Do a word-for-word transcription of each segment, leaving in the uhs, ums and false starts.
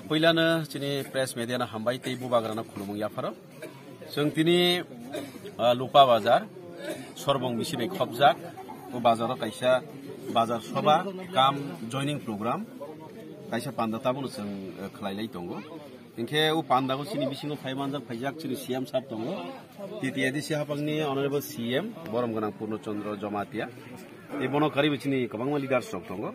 Puilano chini press media no hambai tei bubagrano khulumung yapharo. Chwng tini, ah, Lupa Bazar, Sorbong bisi bai khopjak. O bazaro kaisa bazar soba kam joining program, kaisa panda tabukno chwng, eh, khlai lai tongo. Hinkhe o pandago chini bisingo phai manjak phaijak chini C M sir tongo. T T A D C hapangni Honorable C M, borom gwnang Purno Chandra Jamatia. Tei bono karwi chini kwbangma leaders rok tongo.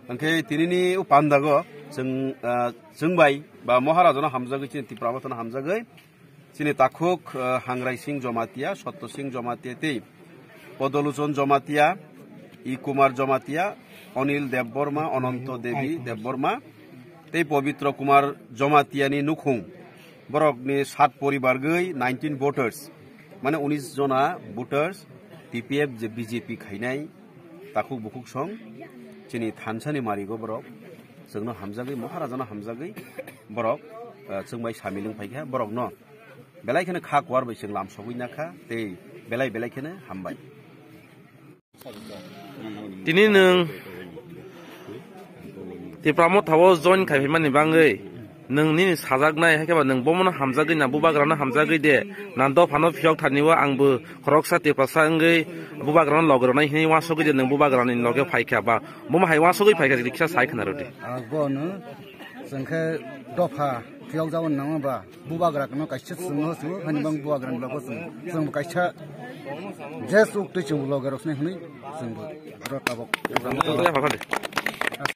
Hinkhe tinini o pandago chwng, ah, chwng bai ba Maharajano hamjagwi chini Tipra Mothano hamjagwi chini takhuk, ah, Hangrai Singh Jamatia, Sotto Singh Jamatia tei Podoluchon Jamatia, I Kumar Jamatia, Onil Debbarma, Ononto Devi Debbarma, tei Pobitro Kumar Jamatiani nukhung. Borokni sat poribar gwi nineteen voters, mane unis jona voters, T P F je B J P khainai takhuk bukhuk song, chini thansani marigo borok, chwngno hamjagwi, Maharajano hamjagwi borok, eh, chwng bai samil wng phaikha, borokno belai kheno kha kuar bai chwng lam sogwi nakha, tei belai belai kheno hambai. Tini nwng Tipra Mothao join khai phaimani bangwi nwng nini sajaknai, hai khe ba nwng bomono hamjagwi na, bubagrano hamjagwi de, na dophano phiyok thani o ang bo khoroksa Tiprasa wngwi bubagrano loge rwnai hinwi uansugwi de nwng bubagrani loge phaikha ba bomo hai uansugwi phaikha, riksa sai khna rwdi. Ang bono Chwng khe dopha phiyok jabon nangma ba bubagra kano kaisa chwngno hwsio, hani bang bubagra ni logo chwng, chwng bo kaisa je chuk twi chwng bo loge rok sini hwnwi chwng bo oro tabok.